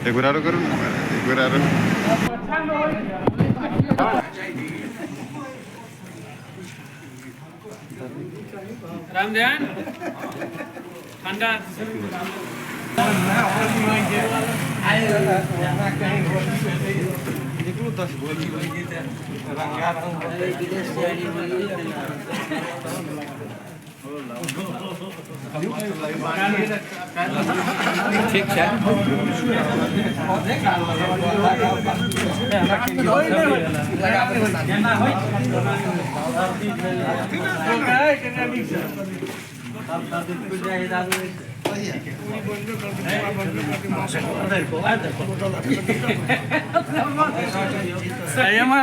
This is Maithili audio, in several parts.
एक बेर आरो करू ने, एक बेर आरो। रामध्यान ठंडा। ठीक है।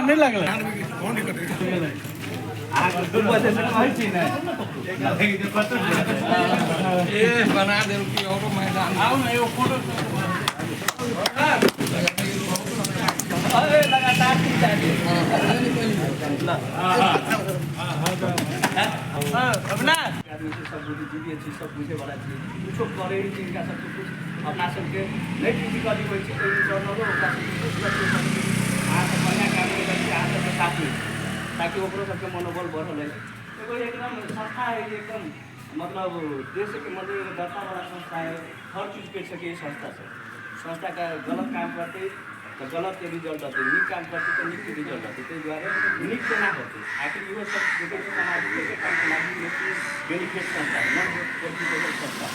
नहीं लगल बना दे और मैदान आओ ना एगो फोटो। अरे लगातार अपना आदमी से सब बुद्धिजीवी छी, सब बुझे वाला छी, कुछो करे छी, इनका सबके कुछ अपना सबके नहि फिजिकली होइ छै, इंटरनलो ओकरा सबके कुछ अहाँ सब बढ़िआँ काम करै छी, अहाँ सबके साथमे ताकि ओकरो सबके मनोबल बढ़ल है। एगो एकदम संस्था है, एकदम मतलब देश के मतलब एगो दर्ता वाला संस्था है, हर चीज कर सके संस्था से। संस्था का गलत काम करते तो गलत के रिजल्ट होते, नीक काम करते तो नीक के रिजल्ट होते, ताहि दुआरे नीक केना होते आखिर इहो सब देखै छी। सामाजिक काम के लागि बेनिफिट संस्था, नॉन प्रॉफिटेबल संस्था,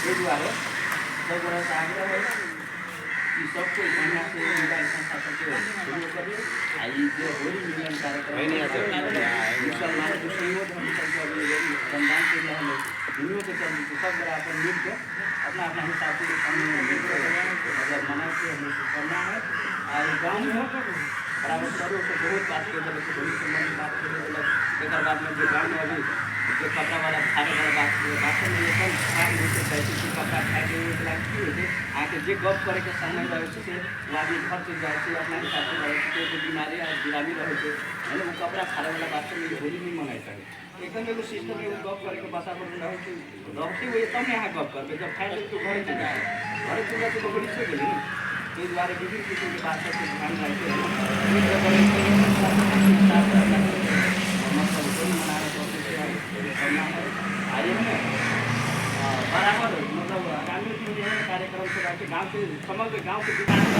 ताहि दुआरे सब गोटासँ आग्रह है कि सब कोई बढ़िया से मोबाइल संस्था सबके शुरू करिए। आ ई जे होली मिलन कार्यक्रम मुसलमान मुस्लिमो धर्म सबके अभी रमजान चलि रहल है, दुनियो के चल सब गोटा अपन मिलके अपना अपना हिसाब से मतलब मना के हम लोग करना है। आ गाँव में बराबर सरो से बहुत बात कर देलक, होली सम्बन्धी बात कर देलक। एक बाद में जो गाँव में अभी जे कपड़ा वाला फाड़े वाला बात वास्तवमे एकदम फाड़ होइ छै, कहै छै कि कपड़ा फाड़ि देबै ओहिके की होइ छै, अहाँके जे गप करैके समय रहै छै से ओ आदमी घर चलि जाइ छै, अपना हिसाबसँ रहै छै, कोइ बीमारी आ बिरामी रहै छै होइन, ओ कपड़ा फाड़ैवला वास्तवमे होली नहि मनाइ सकै। एकदम एगो सिस्टम एगो गप करैके वातावरण रहै छै, रहते हुए तब ने अहाँ गप करबै। जब फाड़ि देबै तऽ घरे चलि जाइ, घरे चलि जाइ छै तऽ होली छोड़ि गेलै ने। ताहि दुआरे विभिन्न किसिमके बात सबके ध्यान राखिके मतलब होली मनाना करना है। आ एहने बराबर मतलब आगामी दिन एहन कार्यक्रम सब राखि गाँवके समग्र गाँवके विकास।